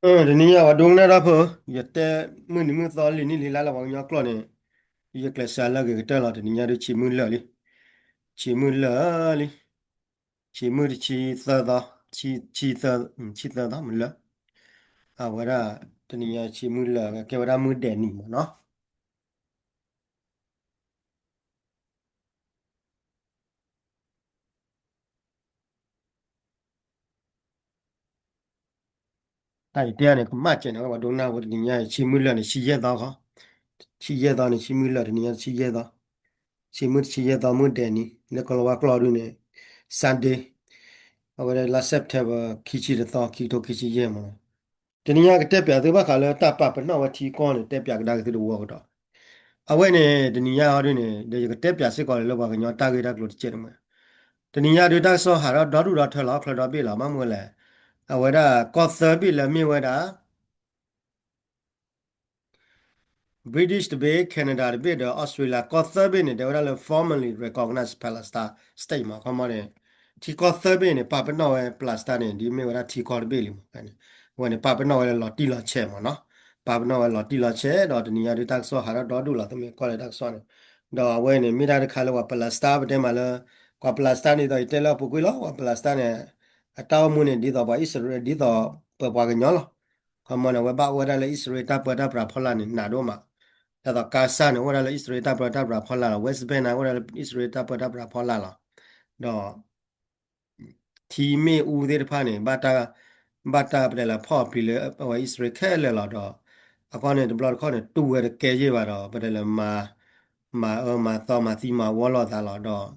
အၢ တနံၤညါ ပှၤဒိကနၣ်တၢ်ဖိ, ယတဲမုၢ်နံၤမုၢ်သီလံာ်နံၣ်လံာ်လါလၢပှၤကညီကျိာ်န့ၣ်, ယကျဲးစၢးလၢအဂ့ၤကတၢၢ်လီၤ. တနံၤညါဒုးဆံးမုၢ်လၢာ်လံ, ဆံးမုၢ်လၢာ်လံ, ဆံးမုၢ်တဆံသၢသီ, ဆံ, ဆံသၢ, ဆံသၢသီမုၢ်လၢာ်, အဝဲဒၣ် တနံၤညါဆံးမုၢ်လၢာ် ကဲဝဲဒၣ်မုၢ်ဒဲးနံၤမ့ၢ်နီၤ. တၢ်အံၤတဲန့ၣ် ကမၣ်စဲးန့ၣ် ဝဲပှၤဒိကနၣ်ဝဲတနံၤညါ ဆံးမုၢ်လၢာ်န့ၣ် ဆံယဲၢ်သီဃီ, ဆံယဲၢ်သီန့ၣ် ဆံးမုၢ်လၢာ် တနံၤညါဆံယဲၢ်သီ, ဆံးမုၢ်တဆံယဲၢ်သီ မုၢ်ဒဲးနံၤ လၢကလၤဝါကျိာ်ဒုန့ၣ် Sunday, အဝဲဒၣ်လါ September ခံဆံတသီ ခံကထိခံဆံယဲၢ်မ့ၢ်နီၤ. တနံၤညါကတဲပျးသုဘၣ်ဃးလၢတၢ်ပာ်ပနီၣ်ဝဲထံကီၢ်န့ၣ် တဲပျးကဒါက့ၤသုတဝီကဒီး, အဝဲန့ၣ် တနံၤညါဟီဒုန့ၣ် ဒီးယကတဲပျးစ့ၢ်ကီးလၢပှၤကညီတၢ်ဂ့ၢ်တၢ်ကျိၤတကဲးတမှဲၤ, တနံၤညါဒုးတၢ်ကစီၣ်ဟးထီၣ်ဒီဒူၣ်ဒီထၢလီၤ ချၢဒီဘ့ၣ်လီၤ ဘၣ်မနုၤလဲၣ်, အဝဲဒၣ်ကီၢ်သၢဘ့ၣ်လၢမ့ၢ်ဝဲဒၣ် British တဘ့ၣ် Canada တဘ့ၣ်ဒီး Australia ကီၢ်သၢဘ့ၣ်န့ၣ် တဲဝဲဒၣ်လၢ formally recognize Palestine state မ့ၢ် ခီမီန့ၣ် ထံကီၢ်သၢဘ့ၣ်န့ၣ် ပာ်ပနီၣ်ဝဲ Palestine န့ၣ် ဒ်မ့ၢ်ဝဲဒၣ်ထံကီၢ်တဘ့ၣ်လံမ့ၢ်န့ၣ်, အဝဲန့ၣ် ပာ်ပနီၣ်ဝဲလၢလီၤတံၢ်လီၤဆဲးမ့ၢ်နီၤ, ပာ်ပနီၣ်ဝဲလီၤတံၢ်လီၤဆဲး ဒီးတနံၤညါဒုးတၢ်ကစီၣ်ဟးထီၣ်ဒီဒူၣ်လီၤ သုမ့ၢ်ကွၢ်လၢတၢ်ကစီၣ်န့ၣ်, ဒီးအဝဲန့ၣ် မ့ၢ်တၢ်တခါလၢပှၤ Palestine ပတဲမးလၢ ပှၤ Palestine ဒ်သိးယတဲလၢအပူၤကွံာ်လီၤ ပှၤ Palestine န့ၣ် အတၢ်အိၣ်မူန့ၣ် ဒ်သိးပှၤအံၣ်စရ့လး ဒ်သိးပပှၤကညီလီၤ, ခီမီန့ၣ် အဝဲဘၣ်အိၣ်ဝဲဒၣ်လၢအံၣ်စရ့လးတၢ်ပၢတၢ်ပြးဖီလာ်န့ၣ် နးဒိၣ်မး, ဒ်သိး Gaza န့ၣ် အိၣ်ဝဲဒၣ်လၢအံၣ်စရ့လးတၢ်ပၢတၢ်ပြးဖီလာ်လီၤ, West Bank န့ၣ် အိၣ်ဝဲဒၣ်လၢအံၣ်စရ့လးတၢ်ပၢတၢ်ပြးဖီလာ်လီၤ, ဒီး ထံမ့ၣ်အူသ့ၣ်တဖၣ်န့ၣ် ဘၣ်တၢ်, ဘၣ်တၢ်ပတဲလၢဖီၣ်အပျံၤလၢအဝဲအံၣ်စရ့လးခဲလၢာ်လီၤဒီး, အဃိန့ၣ် တဘျီတခီၣ်န့ၣ် တူၢ်ဝဲတကဲယ့ၢ်ဘၣ်ဒီး ပတဲလၢ မၤအၢမၤသီမၤသံမၤဝီလိာ်သးလီၤဒီး,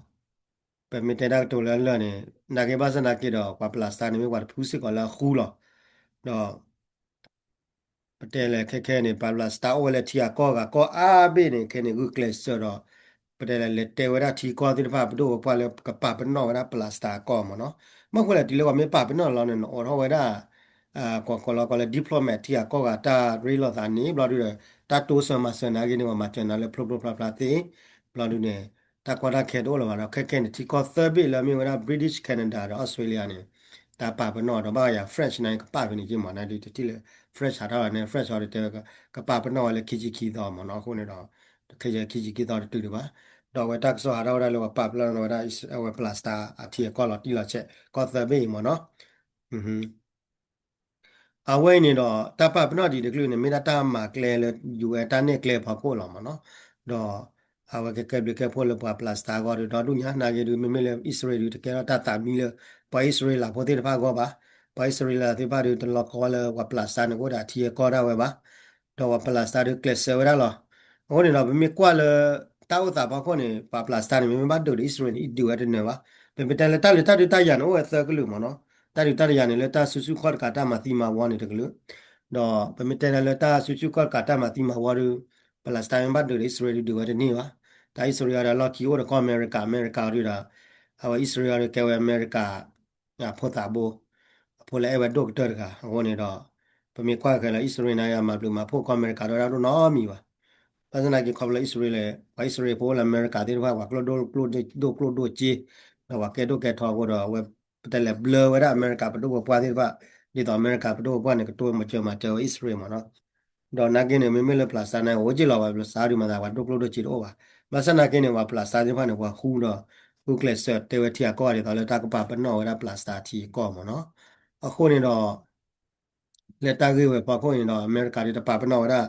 ပမ့ၢ်တဲတၢ်ကတိၤလၢလၢာ်န့ၣ် နာ်က့ဘၣ်ဆၣ်နာ်က့ဒီး ပှၤ Palestine န့ၣ်မ့ၢ်ပှၤတဖုစ့ၢ်ကီးလၢအဃူလီၤ, ဒီး ပတဲလဲၣ်ခဲခဲန့ၣ် ပှၤ Palestine အိၣ်ဝဲလၢထံဂၤကီၢ်ဂၤ ကီၢ်အါဘ့ၣ်န့ၣ် ခဲန့ၣ် ဂုာ်ကျဲးစၢးဒီး ပတဲလဲၣ် လဲၤတဲဝဲဒၣ်ထံကီၢ်သ့ၣ်တဖၣ် ပဒိၣ်ပပှၢ်လၢကပာ်ပနီၣ်ဝဲဒၣ် Palestine အကီၢ်မ့ၢ်နီၤ, ဘၣ်ဃိလဲၣ် တုၤလၢပှၤမ့ၢ်ပာ်ပနီၣ်လီၤန့ၣ် နအိးထီၣ်ဝဲဒၣ် ကိးလီၤကိးလၢ diplomat ထံဂၤကီၢ်ဂၤ တၢ်ရ့လိာ်သးန့ၣ် ဘျီဒုဒီး တၢ်တိစၢၤမၤစၢၤနာ်က့န့ၣ် ပှၤမၤစၢၤနၤလၢဖျိဖျိဖျါဖျါသ့, ဘျီဒုန့ၣ် တၢ်ကီတၢ်ခဲတအိၣ်လၢၤဘၣ်ဒီး ခဲခဲန့ၣ် ထံကီၢ်သၢဘ့ၣ်လၢမ့ၢ်ဝဲဒၣ် British Canada ဒီး Australia န့ၣ် တၢ်ပာ်ပနီၣ်ဒီး ဘၣ်ယၤ French န့ၣ် ကပာ်ဖဲန့ၣ်က့မး နဒုးတထံၣ်လၢ French ဟးထီၣ်န့ၣ် French အီၤဒုးတဲဝဲ ကပာ်ပနီၣ်ဝဲလၢခံဆံခံသီမ့ၢ်နီၤ, အဃိန့ၣ်ဒီး ခဲခဲခံဆံခံသီတတုၤဒံးဘၣ်, ဒီးအဝဲတၢ်ကစီၣ်ဟးထီၣ်ဝဲဒၣ်လၢပှၤပာ်ပနီၣ်ဝဲဒၣ် အဝဲ Palestine အထံအကီၢ်လီၤတံၢ်လီၤဆဲး ကီၢ်သၢဘ့ၣ်အံၤမ့ၢ်နီၤ အဝဲအံၤန့ၣ်ဒီး တၢ်ပာ်ပနီၣ်ဒံးတကလုာ်န့ၣ် မ့ၢ်ဒၣ်တၢ်မၤကျဲလၢ ယူၤအဲၣ် တၢ်နဲၣ်ကျဲအဖီခိၣ်လီၤမ့ၢ်နီၤ, ဒီး အဝဲကကဲဘျုးကဲဖှိၣ်လၢပှၤ Palestine အဂီၢ်ဒီး ဒီဒူၣ်ညါနာ်က့ဒုး မ့မ့ၢ်လၢအံၣ်စရ့လးဒုး တကဲထီၣ်တၢ်သးမံလၢ ပှၤအံၣ်စရ့လးဖိသ့ၣ်တဖၣ်အဂီၢ်ဘၣ်, ပှၤအံၣ်စရ့လးသ့ၣ်တဖၣ်ဒုး တလီၤကီဝဲလၢပှၤ Palestine န့ၣ် ကအိၣ်ဒီးအထံအကီၢ်ဒၣ်ဝဲဘၣ်, ဒီးပှၤ Palestine ဒုးကျဲးစၢးဝဲဒၣ်လီၤ. အဃိန့ၣ်ဒီး ပမ့ၢ်ကွၢ်လၢ တၢ်အိၣ်သးဖီခိၣ်န့ၣ် ပှၤ Palestine န့ၣ် မ့မ့ၢ်ဘၣ်ဒုးဒီးအံၣ်စရ့လးန့ၣ် အံၤဒုးဝဲတနၢၤဘၣ်, ပမ့ၢ်တဲလၢတၢ်လၢတၢ်ဒုးတၢ်ယၤန့ၣ် အိၣ်ဝဲသၢကလုာ်မ့ၢ်နီၤ, တၢ်ဒုးတၢ်ယၤန့ၣ် လၢတၢ်စုဆူၣ်ခီၣ်တကးတၢ်မၤသံမၤဝီန့ၣ်တကလုာ်, ဒီးပမ့ၢ်တဲလၢတၢ်စုဆူၣ်ခီၣ်တကးတၢ်မၤသံမၤဝီဒီး Palestine မ့ၢ်ဘၣ်ဒုးဒီးအံၣ်စရ့လးဒုးဒုးဝဲတန့ၢ်ဘၣ်, တၢ်အံၣ်စရ့လးဒီးလီၢ်ခံအိၣ်ဒီးကီၢ်အမဲရကၤ, အမဲရကၤဒုးဒီး အဝဲအံၣ်စရ့လးဒုးကဲဝဲအမဲရကၤ အဖိသးဘိ, အဖိလၢအဲၣ်ဝဲဒိၣ်ကတၢၢ်တဂၤ, အဃိန့ၣ်ဒီး ပမ့ၢ်ကွၢ်ခဲလၢာ် အံၣ်စရ့လးန့ၣ် အမၤဘျုးမၤဖှိၣ်ကီၢ်အမဲရကၤဒီးဒၣ်ဒိၣ်နီတမံၤဘၣ်. ဘၣ်ဆၣ်သနာ်က့ ခီဖျိလၢအံၣ်စရ့လး, ပှၤအံၣ်စရ့လးဖိလၢအမဲရကၤသ့ၣ်တဖၣ် ပှၤကျိၣ်ဒိၣ်ကျိၣ်ဒိၣ်ကျိၣ်ဒိၣ်စ့, ဒီးပှၤကဲဒိၣ်ကဲထီအဃိဒီး အဝဲပတဲလဲၤဘျၢဝဲဒၣ်အမဲရကၤပဒိၣ်ပပှၢ်သ့ၣ်တဖၣ်, ဒ်သိးအမဲရကၤပဒိၣ်ပပှၢ်န့ၣ် ကတိမၤစၢၤမၤစၢၤဝဲအံၣ်စရ့လးမ့ၢ်နီၤ. ဒီးနာ်က့န့ၣ် မ့မ့ၢ်လၢ Palestine န့ၣ် အိၣ်က့လီၤဘၣ် Palestine ဒုးမၤသး ပှၤဒိၣ်ကျိၣ်ဒိၣ်စ့တအိၣ်ဘၣ်. ဘၣ်ဆၣ်သနာ်က့န့ၣ် ပှၤ Palestine သ့ၣ်တဖၣ်န့ၣ် ပှၤဃူဒီး ဃုကျဲးစၢးတဲဝဲထံဂၤကီၢ်ဂၤဒ်သိးလၢတၢ်ကပာ်ပနီၣ်ဝဲဒၣ် Palestine ထံအကီၢ်မ့ၢ်နီၤ. အဃိန့ၣ်ဒီး လၢတၢ်ဂ့ၢ်ဝဲဖီခိၣ်န့ၣ်ဒီး အမဲရကၤဒုးတပာ်ပနီၣ်ဝဲဒၣ်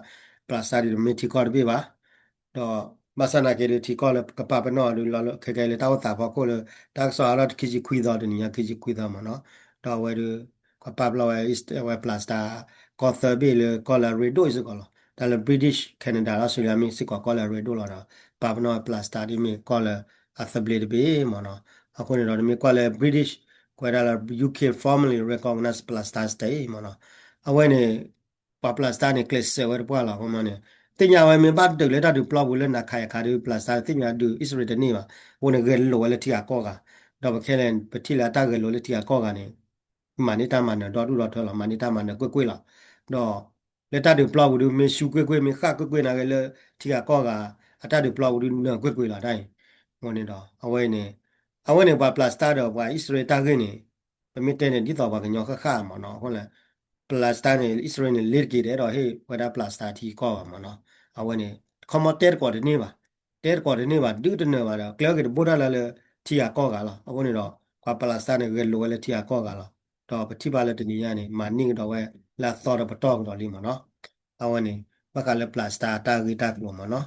Palestine ဒုးတမ့ၢ်ထံကီၢ်တဘ့ၣ်ဘၣ်. ဒီးဘၣ်ဆၣ်သနာ်က့ဒုး ထံကီၢ်လၢကပာ်ပနီၣ်ဒုး လီၤလၢခဲကဲလၢတၢ်အိၣ်သးဖီခိၣ်လၢ တၢ်ကစီၣ်ဟးထီၣ်ခံဆံခွံသီ တနံၤညါခံဆံခွံသီမ့ၢ်နီၤ. ဒီးအဝဲဒုး ကပာ်ပနီၣ်ဝဲ အဝဲ Palestine ကီၢ်သၢဘ့ၣ်လၢကီၢ်လၢအရ့ဒိၣ်စ့ၢ်ကီးလီၤ. တၢ်လၢ British Canada ဒီး Australia မ့ၢ်စ့ၢ်ကီးကီၢ်လၢအရ့ဒိၣ်လီၤဒီး ပာ်ပနီၣ်ဝဲ Palestine ဒ်မ့ၢ်ကီၢ်လၢအသဘျ့တဘ့ၣ်မ့ၢ်နီၤ. အဃိန့ၣ်ဒီး တမ့ၢ်ကွၢ်လၢ British ကွဲးဒၣ်လၢ U K formally recognize Palestine state မ့ၢ်နီၤ. အဝဲန့ၣ် ပှၤ Palestine န့ၣ် ကျဲးစၢးဝဲတပှၢ်လီၤ. အဃိန့ၣ် သ့ၣ်ညါဝဲမ့ၢ်ဘၣ်ဒုးလၢတၢ်ဒုးပျီပူၤလၢနၤခးယခးဒုး Palestine သ့ၣ်ညါဒုး အံၣ်စရ့လးတန့ၢ်ဘၣ်. အဃိန့ၣ် ဂဲၤလိာ်ဝဲလၢထံဂၤကီၢ်ဂၤ, ဒီးပခဲလၢာ် ပထံၣ်လၢအတၢ်ဂဲၤလိာ်လၢထံဂၤကီၢ်ဂၤန့ၣ် မၤန့ၢ်တၢ်မၤနၢၤဒီဒူၣ်ဒီထၢလီၤ, မၤန့ၢ်တၢ်မၤနၢၤကွ့ၢ်ကွ့ၢ်လီၤ. ဒီး လၢတၢ်ဒုးပျီပူၤဒုး မ့ၢ်ဆူကွ့ၢ်ကွ့ၢ် မ့ၢ်ဃၣ်ကွ့ၢ်ကွ့ၢ်နာ်က့လၢထံဂၤကီၢ်ဂၤ အတၢ်ဒုးပျီပူၤဒုးနၢၤကွ့ၢ်ကွ့ၢ်လီၤတၢ်အံၤ. အဃိန့ၣ်ဒီး အဝဲန့ၣ် အဝဲန့ၣ်ပှၤ Palestine ဒီးပှၤအံၣ်စရ့လးတၢ်ဂ့ၢ်န့ၣ် ပမ့ၢ်တဲန့ၣ် ဒ်သိးပှၤကညီဃၣ်ဃၣ်မ့ၢ်နီၤ. အဃိလဲၣ် Palestine န့ၣ် အံၣ်စရ့လးန့ၣ် လ့တက့ၤဒဲးဒီးဟ့ၣ်ဝဲဒၣ် Palestine ထံကီၢ်ဘၣ်မ့ၢ်နီၤ. အဝဲန့ၣ် ခီမီတဲတကိးတန့ၢ်ဘၣ်, တဲတကိးတန့ၢ်ဘၣ် ဒုးတနၢၤဘၣ်ဒီး ကျဲဂ့ၤတဘိၣ်တၢ်လၢလၢထံဂၤကီၢ်ဂၤလီၤ. အဃိန့ၣ်ဒီး ပှၤ Palestine န့ၣ် ဂဲၤလိာ်ဝဲလၢထံဂၤကီၢ်ဂၤလီၤ. ဒီးပထံၣ်ဘၣ်လၢတနံၤညါန့ၣ် မၤန့ၢ်ကဒီးဝဲလၢအသီဒီးပတီၢ်ကဒီးလံမ့ၢ်နီၤ. အဝဲန့ၣ် ဘၣ်ဃးလၢ Palestine တၢ်ဂ့ၢ်တၢ်ကျိၤမ့ၢ်နီၤ.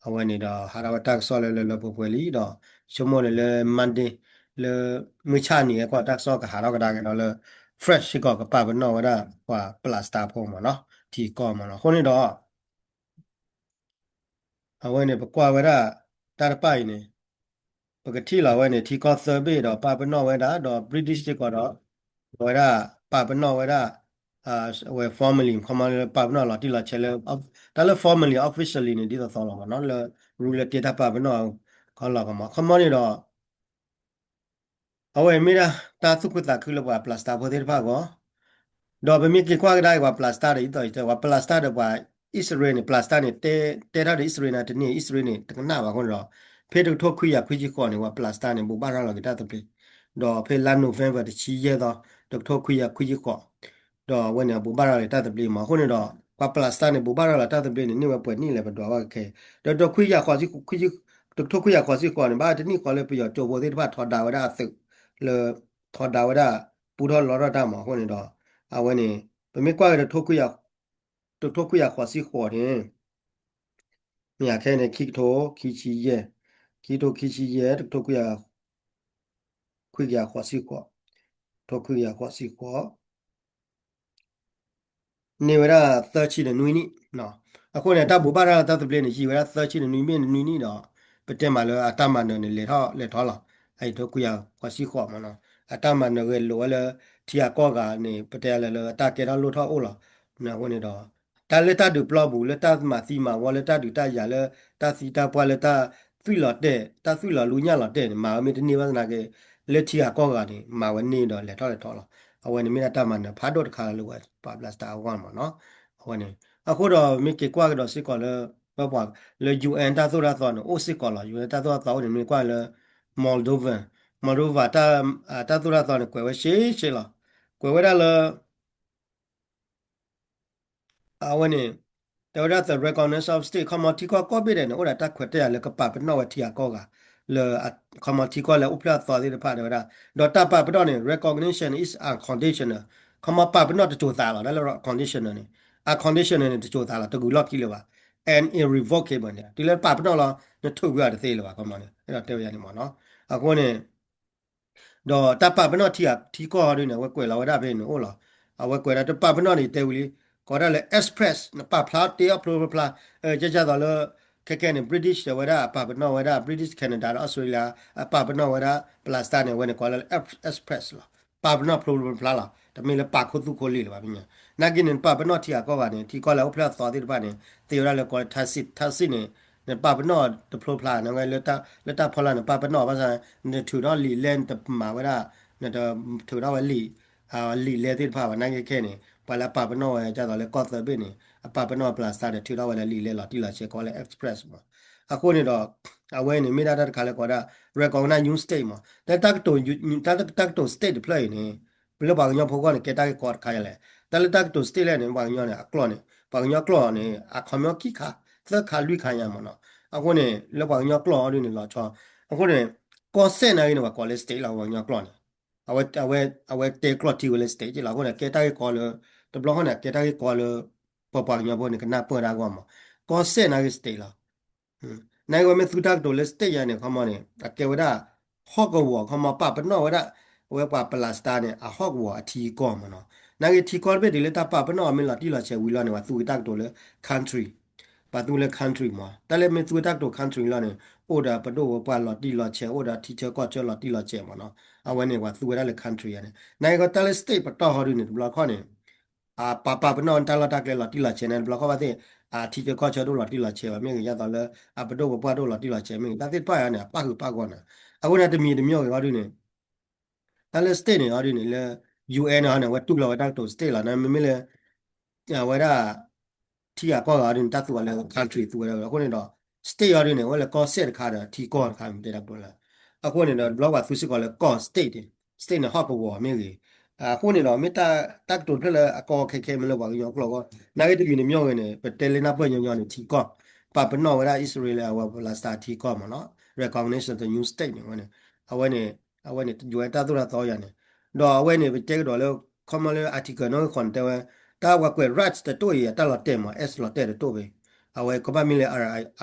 အဝဲန့ၣ်ဒီး ဟးထီၣ်ဝဲတၢ်ကစီၣ်လၢလၢလၢပှဲၤပှဲၤလံဒီး ဆိကမိၣ်န့ၣ်လၢ Monday လၢ မုၢ်ဆၣ်နံၤအကွၢ်တၢ်ကစီၣ်ကဟးထီၣ်ကဒါက့ၤဒီးလၢ France စ့ၢ်ကီးကပာ်ပနီၣ်ဝဲဒၣ်ပှၤ Palestine ဖိမ့ၢ်နီၤ ထံကီၢ်မ့ၢ်နီၤ. အဃိန့ၣ်ဒီး အဝဲန့ၣ် ပကွၢ်ဝဲဒၣ် တၢ်တဖၣ်အံၤန့ၣ် ပကထံၣ်လီၤဝဲန့ၣ် ထံကီၢ်သၢဘ့ၣ်ဒီးပာ်ပနီၣ်ဝဲဒၣ် ဒီး British စ့ၢ်ကီးဒီး ဝဲဒၣ်ပာ်ပနီၣ်ဝဲဒၣ် အဝဲ formally ခီမီလၢပာ်ပနီၣ်လီၤတံၢ်လီၤဆဲးလၢ တၢ်လၢ formally officially န့ၣ် ဒ်သိးသိးလီၤမ့ၢ်နီၤ လၢ ရူလၢတ့တၢ်ပာ်ပနီၣ်ခီလီၤကမီၤ ခီမီန့ၣ်ဒီး အဝဲမ့ၢ်ဒၣ်တၢ်သူၣ်ခုသးခုလၢပှၤ Palestine ဖိသ့ၣ်တဖၣ်အဂီၢ်, ဒီးပမ့ၢ်က့ၤကွၢ်ကဒါအံၤပှၤ Palestine ဒီး ယသီးယတဲ ပှၤ Palestine ဒီးပှၤ အံၣ်စရ့လးန့ၣ် Palestine န့ၣ် တဲ တဲထီၣ်ဒီးအံၣ်စရ့လးန့ၣ် တန့ၢ် အံၣ်စရ့လးန့ၣ် တကနၣ်ဘၣ်အဃိန့ၣ်ဒီး ဖဲတကထိခွံကယၤခွံဆံဃိးန့ၣ် ပှၤ Palestine န့ၣ် ဘိးဘၣ်ရၤလီၤက့ၤတၢ်သဘျ့, ဒီးဖဲလါ November တဆံယဲၢ်သီ တကထိခွံကယၤခွံဆံဃိး ဒီးအဝဲန့ၣ် ဘိးဘၣ်ရၤလီၤတၢ်သဘျ့မး အဃိန့ၣ်ဒီး ပှၤ Palestine န့ၣ် ဘိးဘၣ်ရၤလီၤတၢ်သဘျ့န့ၣ် န့ၢ်ဝဲပှဲၤနံၣ်လဲၣ်ပဒွးဘၣ်ကခဲအံၤ ဒီး တကထိခွံကယၤခွံဆံဃိးန့ၣ် ဘၣ်တနံၣ်ဃီလၢပယီၤကၠိဖိသ့ၣ်တဖၣ်ထီဒါဝဲဒၣ်အသုး လၢ ထီဒါဝဲဒၣ် ပူထီၣ်လီထီၣ်တၢ်မး အဃိန့ၣ်ဒီး အဝဲန့ၣ် ပမ့ၢ်ကွၢ်က့ၤ တကထိခွံကယၤဃိးဆံဃိးန့ၣ် မ့ၢ်ယၤခဲအံၤန့ၣ် ခံကထိခံဆံယဲၢ်, ခံကထိခံဆံယဲၢ် တကထိခွံကယၤ ခွံကယၤဃိးဆံဃိး, တကထိခွံကယၤဃိးဆံဃိး န့ၢ်ဝဲဒၣ်သၢဆံဒီးနွံနံၣ်, အဃိန့ၣ် တၢ်ဘိးဘၣ်ရၤလီၤတၢ်သဘျ့န့ၣ် ယံာ်ဝဲဒၣ်သၢဆံဒီးနွံမ့ၢ်နွံနံၣ်ဒီး ပတဲမးလၢအတၢ်မၤနၢၤန့ၣ် လဲၤထီၣ်လဲၤထီလီၤ, အအံၤတကထိခွံကယၤဃိးဆံဃိးမးနီၤ, အတၢ်မၤနၢၤဂဲၤလိာ်ဝဲလၢ ထံဂၤကီၢ်ဂၤန့ၣ် ပတဲလၢလၢအတၢ်ကဲထီၣ်လိၣ်ထီၣ်အိၣ်လီၤ, အဃိန့ၣ်ဒီး တၢ်လၢတၢ်ဒုးပျီပူၤ လၢတၢ်မၤသံမၤဝီ လၢတၢ်ဒုးတၢ်ယၤ လၢတၢ်သံတၢ်ပှၢ် လၢတၢ်သွံၣ်လီၤတဲာ် တၢ်သွံၣ်လီၤလူညၣ်လီၤတဲာ်န့ၣ် မၤဝဲမ့ၢ်တန့ၢ်ဘၣ်သနာ်က့ လၢထံဂၤကီၢ်ဂၤန့ၣ် မၤဝဲန့ၢ်ဒီးလဲၤထီၣ်လဲၤထီလီၤ, အဝဲန့ၣ်မ့ၢ်ဒၣ်တၢ်မၤနၢၤဖးဒိၣ်တခါလၢပှၤ Palestine အဂီၢ်မးနီၤ, အဝဲန့ၣ် အဃိဒီးမ့ၢ်က့ၤကွၢ်ကဒီးစ့ၢ်ကီးလၢ ပပှၤလၢ UN တၢ်သိၣ်တၢ်သီန့ၣ် အိၣ်စ့ၢ်ကီးလီၤ, UN တၢ်သိၣ်တၢ်သီအိၣ်န့ၣ် မ့ၢ်ကွၢ်လၢ Moldova, Moldova တၢ်သိၣ်တၢ်သီန့ၣ် ကွဲးဝဲရှဲရှဲလီၤ, ကွဲးဝဲဒၣ်လၢ အဝဲန့ၣ် တဲဝဲဒၣ် the recognition of state ခီမီထံကီၢ်ကိးဘ့ၣ်ဒဲးန့ၣ် အိၣ်ဒီးတၢ်ခွဲးတၢ်ယာ်လၢကပာ်ပနီၣ်ဝဲထံဂၤကီၢ်ဂၤ လၢ ခီမီထံကီၢ်လၢအိၣ်ဖျဲၣ်အသီသ့ၣ်တဖၣ်တဲဝဲဒၣ်, ဒီးတၢ်ပာ်ပနီၣ်န့ၣ် recognition is unconditional, ခီမီပာ်ပနီၣ်တစိၤသးလီၤ, တၢ်လၢ conditional န့ၣ် unconditional န့ၣ် တစိၤသးလီၤ တဂုၤလီၢ်ခံလၢၤဘၣ်, and irrevocable န့ၣ် တုၤလၢပာ်ပနီၣ်လီၤ နထုးကွံာ်အီၤတသ့လၢၤဘၣ် ခီမီန့ၣ် အဲၣ်ဒိးတဲဝဲန့ၣ်မးနီၤ, အဃိန့ၣ် ဒီးတၢ်ပာ်ပနီၣ်ထံဂၤထံကီၢ်ဟီဒုန့ၣ် အဝဲကွဲးလီၤဝဲဒၣ်ဖဲန့ၣ်အိၣ်လီၤ, အဝဲကွဲးဒၣ်တၢ်ပာ်ပနီၣ်န့ၣ် တဲဝံၤလံ, ကိးဒၣ်လၢ express နပာ်ဖျါတ့အီၣ်ဖျိဖျါဖျါ, ကဲကဲသိးလၢ ခဲကဲန့ၣ် British တဲဝဲဒၣ်အပာ်ပနီၣ်ဝဲဒၣ် British Canada ဒီး Australia အပာ်ပနီၣ်ဝဲဒၣ် Palestine န့ၣ် အဝဲန့ၣ်ကိးလၢ express လီၤ, ပာ်ပနီၣ်ဖျိဖျိဖျါဖျါလီၤ, တမ့ၢ်လၢပာ်ခူသူၣ်ခူလံာ်လၢၤဘၣ်ဖဲန့ၣ်, နာ်က့န့ၣ် နပာ်ပနီၣ်ထံဂၤကီၢ်ဂၤန့ၣ် ထံကီၢ်လၢအိၣ်ဖျဲၣ်အသီသ့ၣ်တဖၣ်န့ၣ် သ့ဝဲဒၣ်လၢကိးလၢ tacit, tacit န့ၣ် နပာ်ပနီၣ်တဖျိဖျါန့ၣ်ဝဲ လၢတၢ်ဖီလာ်န့ၣ် ပာ်ပနီၣ်ဘၣ်ဆၣ် နထုးထီၣ်လံာ်လဲၢ် နတမၤဝဲဒၣ် နတထုးထီၣ်ဝဲလံာ် လံာ်လဲၢ်သ့ၣ်တဖၣ်ဘၣ် နာ်က့ခဲန့ၣ် ပှၤလၢအပာ်ပနီၣ်ဝဲဒ်သိးလၢကီၢ်သၢဘ့ၣ်န့ၣ် အပာ်ပနီၣ် Palestine ဒီးထုးထီၣ်ဝဲလၢလံာ်လဲၢ်လီၤတံၢ်လီၤဆဲးကိးလၢ express မး, အဃိန့ၣ်ဒီး အဝဲန့ၣ်မ့ၢ်ဒၣ်တၢ်တခါလၢကိးဒၣ် recognize new state မး, တၢ်လၢတၢ်ကတိၤ tacit တဖျၢၣ်အံၤန့ၣ် လၢပှၤကညီဖိဂီၢ်န့ၣ် ကဲတၢ်ဂ့ၢ်ကီတခါယၤလဲၣ်, တၢ်လၢတၢ်ကတိၤ tacit လဲၣ်န့ၣ် ပှၤကညီန့ၣ် အကျိာ်န့ၣ် ပှၤကညီကျိာ်န့ၣ် အခီပညီခံခါ သၢခါ လွံၢ်ခါယၤမးနီၤ, အဃိန့ၣ် လၢပှၤကညီကျိာ်အီၤဒုန့ၣ် လီၤဆီ, အဃိန့ၣ် ကီၢ်စဲၣ်နာ်က့န့ၣ် ပှၤကိးလၢ state လီၤ ပှၤကညီကျိာ်န့ၣ်, အဝဲ အဝဲတဲကျိာ်ထံဝဲလၢ state က့လီၤ, အဃိန့ၣ် ကဲတၢ်ဂ့ၢ်ကီလၢ တဘျီဃီန့ၣ် ကဲတၢ်ဂ့ၢ်ကီလၢ ပပှၤကညီဖိန့ၣ် ကနၢ်ပၢၢ်တၢ်အဂီၢ်မး, ကီၢ်စဲၣ်နာ်က့ state လီၤ နာ်က့ဝဲမ့ၢ်သူတၢ်ကတိၤလၢ state ယၤန့ၣ် ခီမီန့ၣ် အကဲဝဲဒၣ် ဟီၣ်ကဝီၤ ခီမီပာ်ပနီၣ်ဝဲဒၣ် အဝဲပှၤ Palestine န့ၣ် အဟီၣ်ကဝီၤအထံကီၢ်မးနီၤ, နာ်က့ထံကီၢ်တဘ့ၣ်တုၤလၢတၢ်ပာ်ပနီၣ်အီၤမ့ၢ်လီၤတံၢ်လီၤဆဲးဝံၤလီၤန့ၣ် ပှၤသူက့ၤတၢ်ကတိၤလၢ country, ပှၤသူလၢ country မး, တၢ်လၢမ့ၢ်သူဝဲတၢ်ကတိၤ country လီၤန့ၣ် အိၣ်ဒီးပဒိၣ်ပပှၢ်လီၤတံၢ်လီၤဆဲး အိၣ်ဒီးထံဆၢကီၢ်ဆၢလီၤတံၢ်လီၤဆဲးမးနီၤ, အဝဲန့ၣ်ပှၤသူဝဲဒၣ်လၢ country ယၤန့ၣ်, နာ်က့တၢ်လၢ state ပတီၢ်ဟီဒုန့ၣ် တဘျီခီန့ၣ် အပာ်ပာ်ပနီၣ်တၢ်လီၢ်တၢ်ကျဲလီၤတံၢ်လီၤဆဲးန့ၣ် တဘျီခီဘၣ်သ့ၣ် အထံဆၢကီၢ်ဆၢဒိၣ်လီၤတံၢ်လီၤဆဲးဘၣ်မ့ၢ်ဂ့ၤ ဒ်သိးလၢ အပဒိၣ်ပပှၢ်ဒိၣ်လီၤတံၢ်လီၤဆဲးမ့ၢ်ဂ့ၤ တၢ်သ့ၣ်တဖၣ်ယၤန့ၣ် အပၣ်ဃုာ်ပၣ်ဂီၢ်န့ၣ်, အဃိန့ၣ် တမံၤတမံၤဂ့ၤဟီဒုန့ၣ် တၢ်လၢ state န့ၣ်ဟီဒုန့ၣ်လၢ UN ဟီန့ၣ် အဝဲတူၢ်လီၤဝဲတၢ်ကတိၤ state လီၤန့ၣ် မ့မ့ၢ်လၢ အဝဲဒၣ် ထံဂၤကီၢ်ဂၤဟီဒုန့ၣ် တၢ်သူအီၤလၢ country သူဝဲဒၣ်ဝဲ အဃိန့ၣ်ဒီး state ဟီဒုန့ၣ် အဝဲလၢကီၢ်စဲၣ်တခါဒီးထံကီၢ်တခါမ့ၢ်တဲတၢ်ကတိၤလၢ အဃိန့ၣ်ဒီး တဘျီပှၤသူစ့ၢ်ကီးလၢကီၢ် state, state န့ၣ် ဟီၣ်ကဝီၤမ့ၢ်ဂ့ၤ, အဃိန့ၣ်ဒီး မ့ၢ်တၢ်ကတိၤတဖျၢၣ်လၢအကီခဲခဲမ့ၢ်လၢပှၤကညီကျိာ်အဂီၢ်, နာ်က့တမံၤတမံၤဂ့ၤန့ၣ် ပတဲလၢနၢ်ပၢၢ်ညီညီန့ၣ် ထံကီၢ် ပာ်ပနီၣ်ဝဲဒၣ်အံၣ်စရ့လးအဝဲ Palestine ထံကီၢ်မ့ၢ်နီၤ, recognition the new state န့ၣ်ဝဲန့ၣ်, အဝဲန့ၣ် အဝဲန့ၣ် ယိၤအဲၣ်တၢ်သိၣ်တၢ်သီယၤန့ၣ်, ဒီးအဝဲန့ၣ် ပတဲကဒီးလၢ ခီမီလၢ article နီၣ်ဂံၢ်ဃိးန့ၣ်တဲဝဲ, တၢ်ဝဲကွဲး rights တတိၣ်အံၤ အတၢ်လီၤတဲာ်မး S လီၤတဲာ်တတိၣ်ဖဲ, အဝဲကဘၣ်မ့ၢ်လၢ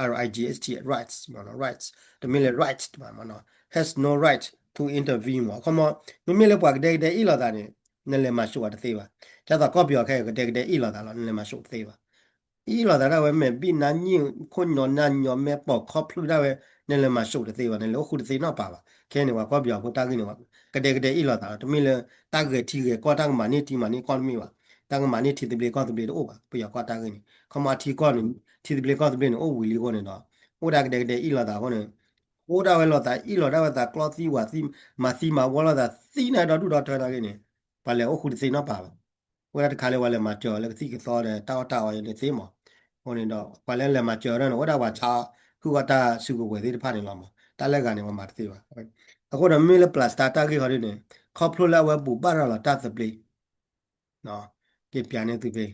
R I G H T rights မ့ၢ်နီၤ, rights တမ့ၢ်လၢ right တမးမ့ၢ်နီၤ, has no right to intervene မ့ၢ်, ခီမီ မ့မ့ၢ်လၢပှၤကဒဲကဒဲအ့ၣ်လိာ်သးန့ၣ် နလဲၤမၤစိာ်အီၤတသ့ဘၣ်, ဒ်သိးကီၢ်ပယီၤခဲအံၤ ကဒဲကဒဲအ့ၣ်လိာ်သးလီၤ နလဲၤမၤစိာ်တသ့ဘၣ် အ့ၣ်လိာ်သးဒၣ်ဝဲ မဲာ်ဘံၣ်နါညံၣ် ခိၣ်ညီနါညီ မဲာ်ပိာ်ခီဖျိဒၣ်ဝဲ နလဲၤမၤစိာ်တသ့ဘၣ် နလဲၤအိၣ်ဃူတသ့နီတပၤဘၣ်. ခဲအံၤန့ၣ် ပှၤကီၢ်ပယီၤဖိတၢ်ဂ့ၢ်န့ၣ် ကဒဲကဒဲအ့ၣ်လိာ်သးလီၤ. တမ့ၢ်လၢ တၢ်ဂဲၤထံဂဲၤကီၢ် တၢ်ကမၤန့ၢ်ထံမၤန့ၢ်ကီၢ်တမ့ၢ်ဘၣ်. တၢ်ကမၤန့ၢ်ထံသဘျ့ကီၢ်သဘျ့တအိၣ်ဘၣ်. ပယီၤကီၢ်တၢ်ဂ့ၢ်န့ၣ် ခီမီထံကီၢ်န့ၣ် ထံသဘျ့ကီၢ်သဘျ့န့ၣ် အိၣ်ဝံၤလံအဃိန့ၣ်ဒီး အိၣ်ဒၣ်ကဒဲကဒဲအ့ၣ်လိာ်သးအဃိန့ၣ် အိၣ်ဒၣ်ဝဲလိာ်သးအ့ၣ်လိာ်ဒၣ်ဝဲသးကျီသံဝးသံ မၤသံမၤဝီလိာ်သးသံန့ၣ် ဒီဒူၣ်ဒီထၢနာ်က့န့ၣ် ပှၤလဲၤအိၣ်ဃူတသ့နီတပၤဘၣ်. အိၣ်ဒၣ်တခါလၢပှၤလဲၤမၤစၢၤအီၤလၢကသံၣ်ကသီဒီး တၢ်အီၣ်တၢ်အီယဲန့ၣ်သ့မး. အဃိန့ၣ်ဒီး ပှၤလၢလဲၤမၤစၢၤအီၤန့ၣ် အိၣ်ဒၣ်ပှၤဆါ ဟုၣ်ဂီၢ်တၢ်စုကဝဲၤသ့ၣ်တဖၣ်န့ၣ်လီၤမး. တၢ်လၢဂၤန့ၣ် ပှၤမၤတသ့ဘၣ်. အဃိဒီးမ့ၢ်လၢ Palestine တၢ်ဂ့ၢ်ခီဒ်န့ၣ် ခီဖျိလၢအဝဲဘူၣ်ဘၣ်ရၤလီၤတၢ်သဘျ့ က့ၤပျးန့ၢ်သုဖဲ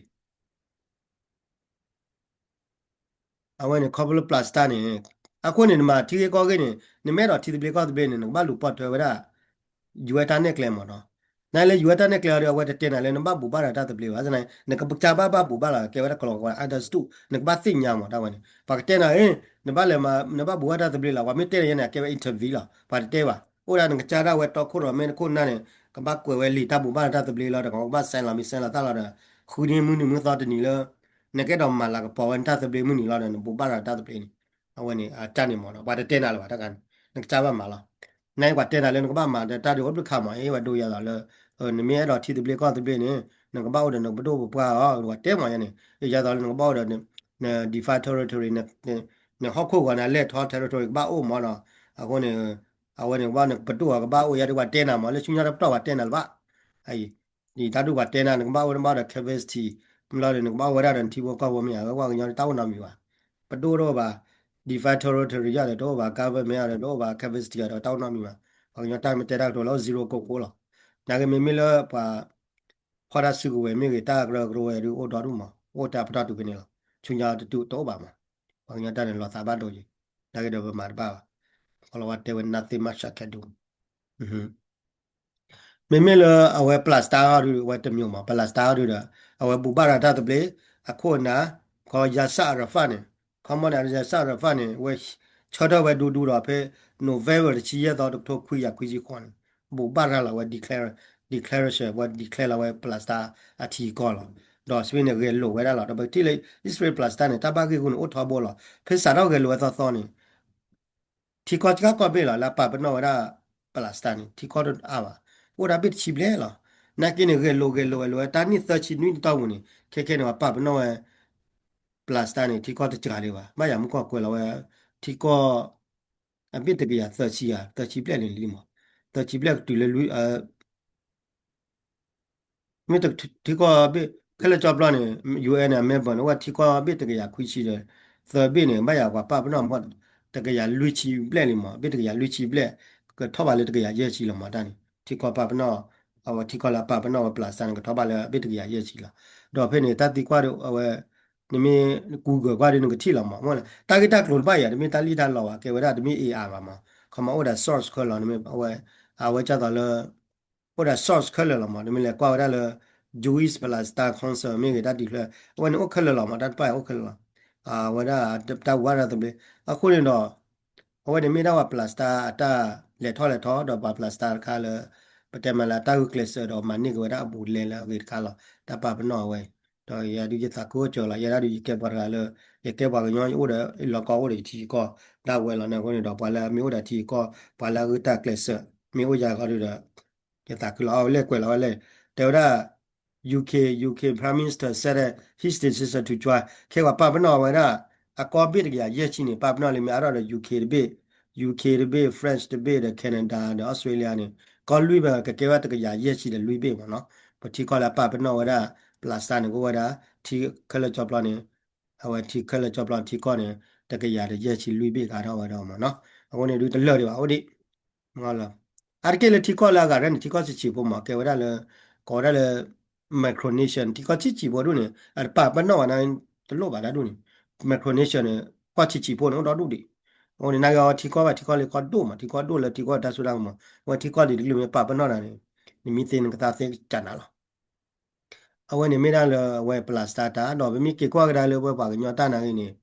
အဝဲန့ၣ် ခီဖျိလၢ Palestine န့ၣ် အဃိန့ၣ် နမၤထံဂ့ၢ်ကီၢ်ဂ့ၢ်န့ၣ် နမ့ၢ်အဲၣ်ဒိးထံသဘျ့ကီၢ်သဘျ့န့ၣ် နကဘၣ်လူၤပိာ်ထွဲဝဲဒၣ် ယူၤဝဲတၢ်နဲၣ်ကျဲမးနီၤ. နလၢယူၤဝဲတၢ်နဲၣ်ကျဲအီၤဒီး အဝဲတတဲနၤလၢနဘၣ်ဘူၣ်ဘၣ်ရၤတၢ်သဘျ့ဘၣ်. နကစၢ်ဘၣ်ဘၣ်ဘူၣ်ဘၣ်လီၤ ကဲဝဲဒၣ်ကလီကဝါ understood နကဘၣ်သ့ၣ်ညါမးတၢ်ဝဲန့ၣ် ပှၤကတဲနၤ အ့ နဘၣ်လဲၤမၤ နဘၣ်ဘူၣ်ဘၣ်တၢ်သဘျ့လီၤ ပှၤမ့ၢ်တဲနၤယဲန့ၣ် အကဲဝဲ intervene လီၤ ပှၤတတဲဘၣ်. အိၣ်ဒၣ်နကစၢ်ဒၣ်ဝဲတီခိၣ်ရိၣ်မဲတခိၣ်နၢ်န့ၣ် ကဘၣ်ကွဲးဝဲလံာ်တၢ်ဘူၣ်ဘၣ်ရၤတၢ်သဘျ့လီၤဒီး ကဘၣ် sign လီၤမ့ၢ် sign လီၤသၣ်လီၤဒီး ဃုန့ၢ်မုၢ်နံၤမုၢ်သီတနံၤလၢ နကအဲၣ်ဒိးမၤလၤကပီၤဝဲနတၢ်သဘျ့မုၢ်နံၤလီၤဒီး နဘူၣ်ဘၣ်ရၤတၢ်သဘျ့န့ၣ် အဝဲန့ၣ် အတၢ်န့ၣ်မးဒီး ပှၤတတဲနၤလၢၤဘၣ်တၢ်ဂၤန့ၣ် နကစၢ်ဘၣ်မၤလီၤ. နပှၤတဲနၤလၢနကဘၣ်မၤဒီးတၢ်ဒုးအိၣ်ဘျုးခးမး အ့ ပှၤဒိယၤသိးလၢ နမ့ၢ်အဲၣ်ဒိးထံသဘျ့ကီၢ်သဘျ့န့ၣ် နကဘၣ်အိၣ်ဒီးနပဒိၣ်ပပှၢ်အီၤ ပှၤတဲမးယဲန့ၣ် ယၤသိးလၢနကဘၣ်အိၣ်ဒီး န define territory နဟီၣ်ခိၣ်ဂီၤနၤလဲၢ်ထီ territory ကဘၣ်အိၣ်မးဒီး အဃိန့ၣ် အဝဲန့ၣ်ကဘၣ်နပဒိၣ်အကဘၣ်အိၣ်ယဲဒီးပှၤတဲနၤမး လၢဆူညါတပတီၢ်ပှၤတဲနၤလၢၤဘၣ်. အံၤ ဒ်တၢ်ဒုးပှၤတဲနၤ နကဘၣ်အိၣ်နဘၣ်ဒီး capacity မ့ၢ်လီၤဒီး နကဘၣ်အိၣ်ဝဲဒၣ်ဒီးနထံဖိကီၢ်ဖိမ့ၢ်ဧါ ပှၤကညီတၢ်အိၣ်နီတမံၤဘၣ်. ပဒိၣ်တအိၣ်ဘၣ် define territory ယၤဒီးတအိၣ်ဘၣ် government ယၤဒီးတအိၣ်ဘၣ် capacity ယၤဒီးတၢ်အိၣ်နီတမံၤဘၣ်. ပှၤကညီတၢ်မ့ၢ်တဲတၢ်ကတိၤလၢ zero ကိးကိးလီၤ. နာ်က့မ့မ့ၢ်လၢပှၤ ဖီၣ်တၢ်စုကဝဲၤမ့ၢ်ဂ့ၤ တၢ်ကရၢကရိဝဲဒုးအိၣ်ဒီဒူၣ်မး အိၣ်တၢ်ပတီၢ်တုၤဖဲန့ၣ်လီၤ. ဆူညါတတုၤတအိၣ်ဘၣ်မး ပှၤကညီတၢ်န့ၣ်လီၤသးဘၣ်ဒိယံၤ နာ်က့ဒီးပမၤတဘၣ်ဘၣ် ကီလီၤဝါတဲဝဲ nothing much I can do မ့မ့ၢ်လၢအဝဲ Palestine အီၤဒုး အဝဲတမံၤမး Palestine အီၤဒုးဒီး အဝဲဘူၣ်ဘၣ်ရၤတၢ်သဘျ့ အခိၣ်အနၢ် ခီ Yasser Arafat န့ၣ် ခီမီန့ၣ် Yasser Arafat န့ၣ် ဝဲဆၢထၢၣ်ဝဲဒူဒူဒီးဖဲ November တဆံယဲၢ်သီ တကထိခွံကယၤခွံဆံဃိးန့ၣ် ဘူၣ်ဘၣ်ရၤလီၤဝဲ declare declaration ဝဲ declare လီၤဝဲ Palestine အထံအကီၢ်လီၤ. ဒီးစ့ၢ်န့ၣ် ဂဲၤလိာ်ဝဲဒၣ်လီၤ. ဒီးပကထံၣ်လၢ အံၣ်စရ့လး Palestine န့ၣ် တၢ်ဘၣ်ဂ့ၢ်ဂူၢ်န့ၣ် အိၣ်ထီဘိလီၤ. ဖဲစးထီၣ်ဂဲၤလိာ်ဝဲသီသီန့ၣ် ထံကီၢ်စ့ၢ်ကီးဘ့ၣ်လီၤ လၢအပာ်ပနီၣ်ဝဲဒၣ် Palestine န့ၣ် ထံကီၢ်တအါဘၣ်. အိၣ်ဒၣ်ဘ့ၣ်တဆံဘျဲၣ်လီၤ. နာ်က့န့ၣ် ဂဲၤလိာ်ဂဲၤလိာ်ဂဲၤလိာ်ဝဲ တၢ်နံၣ်သၢဆံနွံတတီၢ်ပူၤန့ၣ် ခဲခဲန့ၣ် ပှၤပာ်ပနီၣ်ဝဲ Palestine န့ၣ် ထံကီၢ်တစှၤလံဘၣ်. ဘၣ်ယၤမူကီၢ်ကွဲးလီၤဝဲ ထံကီၢ် အဘ့ၣ်တကယၤသၢဆံယၤ သၢဆံဘျဲၣ်န့ၣ်လံမး. သၢဆံဘျဲၣ်ကတုၤလၢလွံၢ် မ့ၢ်ထံကီၢ်ဘ့ၣ် ခဲလၢာ်ကၠီပျီန့ၣ် UN န့ၣ် အ member န့ၣ် အိၣ်ဝဲထံကီၢ်ဘ့ၣ်တကယၤခွံဆံဒီး သၢဘ့ၣ်န့ၣ် ဘၣ်ယၤပှၤပာ်ပနီၣ်မး တကယၤလွံၢ်ဆံဘျဲၣ်လံမး ဘ့ၣ်တကယၤလွံၢ်ဆံဘျဲၣ် ကထီၣ်ဘးလၢတကယၤယဲၢ်ဆံလီၤမးတၢ်န့ၣ် ထံကီၢ်ပာ်ပနီၣ် အဝဲထံကီၢ်လၢအပာ်ပနီၣ်ဝဲ Palestine န့ၣ် ကထီၣ်ဘးလၢဘ့ၣ်တကယၤယဲၢ်ဆံလီၤ. ဒီးဖဲန့ၣ် တၢ်သံကွၢ်ဒီးအဝဲ နမ့ၢ် Google ကွၢ်ဒီးနကထံၣ်လီၤမး မ့ၢ်လၢ တၢ်ဂ့ၢ်တၢ်ကျိၤတဘၣ်ယၤ တမ့ၢ်တၢ်လံၣ်တၢ်လီဘၣ် ကဲဝဲဒၣ်တမ့ၢ် AI ဘၣ်မး ခီမးအိၣ်ဒီး source ခဲလၢာ် နမ့ၢ်အဝဲ အဝဲကၢ်သိးလၢ အိၣ်ဒီး source ခဲလၢာ်လီၤမး နမ့ၢ်လဲၤကွၢ်ဝဲဒၣ်လၢ Jewish Palestine Council မ့ၢ်ဂ့ၤ တၢ် declare အဝဲန့ၣ်အိၣ်ခဲလၢာ်လီၤမး တၢ်တဖၣ်အံၤအိၣ်ခဲလၢာ်လီၤ. အဝဲဒၣ်တၢ်ဝါရၤသဘျ့ အဃိန့ၣ်ဒီး အဝဲန့ၣ်မ့ၢ်ဒၣ်ပှၤ Palestine အတၢ်လဲၤထီၣ်လဲၤထီဒီးပှၤ Palestine တခါလၢ ပတဲမးလၢတၢ်ဂုာ်ကျဲးစၢးဒီးမၤန့ၢ်က့ၤဝဲဒၣ်အဘူးအလဲလၢအဂ့ၤတခါလီၤ တၢ်ပာ်ပနီၣ်အဝဲအံၤ ဒီးယၤဒုးယသးခုအိၣ်စၢၤလီၤ ယဲဒၣ်ဒုးယကဲပှၤတဂၤလၢ ယကဲပှၤကညီယအိၣ်ဒီးလီၢ်ကီၢ်အိၣ်ဒီးယထံယကီၢ် ဒၣ်ဝဲလီၤန့ၣ်အဃိန့ၣ်ဒီး ပှၤလၢအမ့ၢ်အိၣ်ဒီးထံယကီၢ် ပှၤလၢအဂုာ်တၢ်ကျဲးစၢး မ့ၢ်အိၣ်ယၤဃီဒုးဒီး ယသးခုလီၤ အဝဲလဲၤကွဲးလီၤဝဲလဲၣ် တဲဝဲဒၣ် UK UK Prime Minister said that his decision to join ခဲပှၤပာ်ပနီၣ်ဝဲဒၣ် အကီၢ်ဘ့ၣ်တကယၤယဲၢ်ဆံန့ၣ် ပာ်ပနီၣ်လံမ့ၢ်အါထီၣ်ဒီး UK တဘ့ၣ် UK တဘ့ၣ် France တဘ့ၣ်ဒီး Canada ဒီး Australia န့ၣ် ကီၢ်လွံၢ်ဘ့ၣ်ကကဲဝဲတကယၤယဲၢ်ဆံဒီးလွံၢ်ဘ့ၣ်မးနီၤ ပထံကီၢ်လၢအပာ်ပနီၣ်ဝဲဒၣ် Palestine န့ၣ် ကအိၣ်ဝဲဒၣ် ထံခဲလၢာ်ကၠီပျီန့ၣ် အဝဲထံခဲလၢာ်ကၠီပျီထံကီၢ်န့ၣ် တကယၤဒီးယဲၢ်ဆံလွံၢ်ဘ့ၣ်ကါထီၣ်ဝဲဒၣ်မးနီၤ အဃိန့ၣ်ဒုးတလၢာ်ဒံးဘၣ် အိၣ်ဒံး အါတက့ၢ်လၢထံကီၢ်လၢအဂၤရဲၣ်န့ၣ် ထံကီၢ်ဆံးဆံးဖိမး ကဲဝဲဒၣ်လၢ ကိးဝဲဒၣ်လၢ Micronesian ထံကီၢ်ဆံးဆံးဖိဒူၣ်န့ၣ် အတပာ်ပနီၣ်ဘၣ်န့ၣ် တလိၣ်ဘၣ်တၢ်ဒူၣ်န့ၣ် Micronesian န့ၣ် ကီၢ်ဆံးဆံးဖိန့ၣ် အိၣ်ဒီဒူၣ်ဒံး. အဃိန့ၣ် နာ်က့အီၤထံကီၢ်ဘၣ် ထံကီၢ်လၢကီၢ်ဒိၣ်မး ထံကီၢ်ဒိၣ်လၢထံကီၢ်တၢ်စိတၢ်ကမီၤ အဝဲထံကီၢ်ဒ်တကလုာ်မ့ၢ်ပာ်ပနီၣ်တၢ်န့ၣ် နမ့ၢ်သ့နကသးသ့ကစၢ်နၤလီၤ. အဝဲန့ၣ်မ့ၢ်ဒၣ်လၢအဝဲပလၢ်စတၢ်တၢ် ဒီးပမ့ၢ်က့ၤကွၢ်ကဒါလၢပပှၤကညီတၢ်နာ်ဂ့ၤန့ၣ်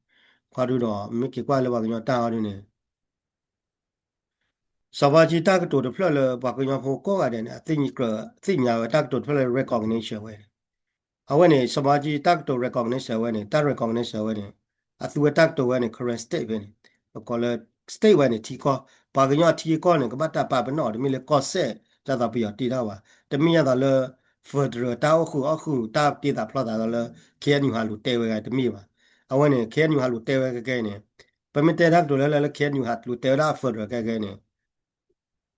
ခီဒုဒီး မ့ၢ်က့ၤကွၢ်လၢပှၤကညီတၢ်အီၤဒုန့ၣ် စီၤဘၣ်အူကၠံတၢ်ကတိၤတဖျၢၣ်လၢပှၤကညီဖိကိးဂၤဒဲးန့ၣ် အသ့ၣ်ညါကြၢးသ့ၣ်ညါဝဲတၢ်ကတိၤတဖျၢၣ်လၢ recognition ဝဲန့ၣ် အဝဲန့ၣ် စီၤဘၣ်အူကၠံတၢ်ကတိၤ recognition ဝဲန့ၣ် တၢ် recognition ဝဲန့ၣ် အသူဝဲတၢ်ကတိၤဝဲန့ၣ် Karen state ဖဲန့ၣ် ပကိးလၢ state ဝဲန့ၣ် ထံကီၢ် ပှၤကညီထံကီၢ်န့ၣ် ကဘၣ်တၢ်ပာ်ပနီၣ်အီၤ တမ့ၢ်လၢကီၢ်စဲၣ် ဒ်သိးပယီၤတ့ထီၣ်ဘၣ် တမ့ၢ်ဒ်သိးလၢ federal တၢ်အိၣ်ဃုာ်အီၣ်ဃုာ် တၢ်တ့သးဖျီသးဒီးလၢ KNU ဟးလူၤတဲဝဲဂၤတမ့ၢ်ဘၣ်. အဝဲန့ၣ် KNU ဟးလူၤတဲဝဲကဲကဲန့ၣ် ပမ့ၢ်တဲတၢ်ကတိၤလၢလၢ KNU ဟးလူၤတဲဝဲဒၣ် federal ကဲကဲန့ၣ်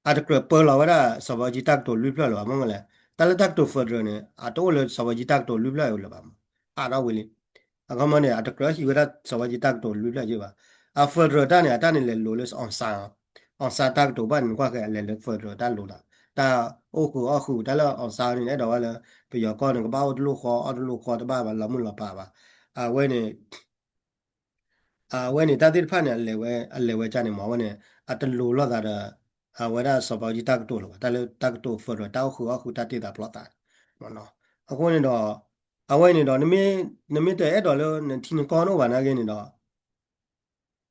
အတကြၢးပၢလီၤဝဲဒၣ် စီၤဘၣ်အူကၠံတၢ်ကတိၤလွံၢ်ဖျၢၣ်လၢၤဘၣ် မ့ၢ်လဲၣ်. တၢ်လၢတၢ်ကတိၤ federal န့ၣ် အတအိၣ်လၢစီၤဘၣ်အူကၠံတၢ်ကတိၤလွံၢ်ဖျၢၣ်လၢၤဘၣ်မး အါထီၣ်ဝံၤလံ. အခီပညီန့ၣ် အတကြၢးဟံးဝဲဒၣ်စီၤဘၣ်အူကၠံတၢ်ကတိၤလွံၢ်ဖျၢၣ်က့ဘၣ်. အ federal တၢ်န့ၣ် အတၢ်န့ၣ်လဲၤလိၤလၢ အောင်ဆန်း အောင်ဆန်း တၢ်ကတိၤဘၣ်န့ၣ် နကွၢ်ဃဲအလဲၤလၢ federal တၢ်လိၤလီၤ. တၢ်အိၣ်ဃုာ်အီၣ်ဃုာ် တၢ်လၢ အောင်ဆန်း န့ၣ် အဲၣ်ဒိးဝဲလၢ ပယီၤကီၢ်န့ၣ် ကဘၣ်အိၣ်တလိၣ်ဃီ အီၣ်တလိၣ်ဃီ တဘၣ်ဘၣ်လီၤမုၢ်လီၤပၤဘၣ်. အဝဲန့ၣ် အဝဲန့ၣ် တၢ်သ့ၣ်တဖၣ်န့ၣ် အလဲၤဝဲ အလဲၤဝဲကၢ်န့ၣ်မး အဝဲန့ၣ် အတလိၤလိာ်သးဒီး အဝဲဒၣ်စီၤဘၣ်အူကၠံတၢ်ကတိၤလၢၤဘၣ် တၢ်လၢတၢ်ကတိၤ federal တၢ်အိၣ်ဃုာ်အီၣ်ဃုာ် တၢ်တ့သးဖျီသးမးနီၤ. အဃိန့ၣ်ဒီး အဝဲန့ၣ်ဒီး နမ့ၢ်တအဲၣ်ဒိးလၢနထံနကီၢ်န့ၣ်အိၣ်ဘၣ်နာ်က့န့ၣ်ဒီး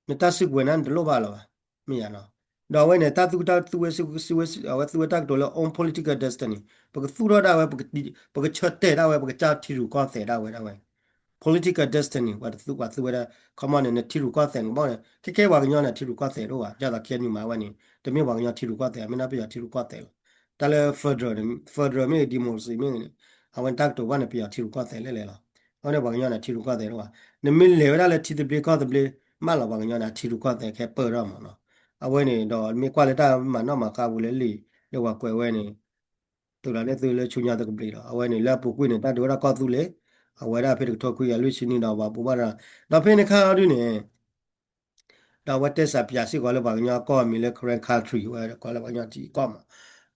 နတၢ်စုကဝဲၤန့ၣ် နတလိၣ်ဘၣ်လၢၤဘၣ် မ့ၢ်ယါနီၤ. ဒီးအဝဲန့ၣ် တၢ်သူတၢ်သူဝဲ အဝဲသူဝဲတၢ်ကတိၤလၢ own political destiny ပကသူၣ်ထီၣ်ဒၣ်ဝဲ ပကဆၢတဲာ်ဒၣ်ဝဲ ပကစၢ်ထံရူၢ်ကီၢ်သဲးဒၣ်ဝဲဒၣ်ဝဲ political destiny ပှၤတသူပှၤသူဝဲဒၣ် ခီမီန့ၣ် နထံရူၢ်ကီၢ်သဲးန့ၣ် ကဘၣ်န့ၣ် ခဲကဲပှၤကညီန့ၣ် ထံရူၢ်ကီၢ်သဲးတအိၣ်ဘၣ် ဒ်သိး KNU မၤဝဲန့ၣ် တမ့ၢ်ပှၤကညီထံရူၢ်ကီၢ်သဲး မ့ၢ်ဒၣ်ပယီၤထံရူၢ်ကီၢ်သဲးလီၤ. တၢ်လၢ federal န့ၣ် federal မ့ၢ်ဂ့ၤ democracy မ့ၢ်ဂ့ၤန့ၣ် အဝဲတၢ်ကတိၤဘၣ်န့ၣ် ပယီၤထံရူၢ်ကီၢ်သဲးလဲၣ်လဲၣ်လီၤ. အဝဲန့ၣ်ပှၤကညီန့ၣ် ထံရူၢ်ကီၢ်သဲးတအိၣ်ဘၣ် နမ့ၢ်လဲၤဝဲဒၣ်လၢထံသဘျ့ကီၢ်သဘျ့ မးလီၤ ပှၤကညီန့ၣ် ထံရူၢ်ကီၢ်သဲးခဲပၢၢ်ထီၣ်မးနီၤ. အဝဲန့ၣ်ဒီးမ့ၢ်ကွၢ်လၢတၢ်မၤနီၣ်မၤဃါပူၤလၢလံာ် လၢပှၤကွဲးဝဲန့ၣ် သုးလီၤန့ၢ်သုလၢဆူညါတကဘျံးဒီး အဝဲန့ၣ်လၢအပူၤကွံာ်န့ၣ် တၢ်ဒုးဝဲဒၣ်ကီၢ်သူလ့ၤ အဝဲဒၣ်ဖဲတကထိခွံကယၤလွံၢ်ဆံနံၣ်ဒီး ပှၤဘိးဘၣ်ရၤ ဒီးဖဲန့ၣ်ခါအီၤဒုန့ၣ် ဒီးအဝဲတဲစးပၠးစ့ၢ်ကီးလၢပှၤကညီကီၢ်အမံၤလၢ Karen country ဝဲကိးလၢပှၤကညီထံကီၢ်မး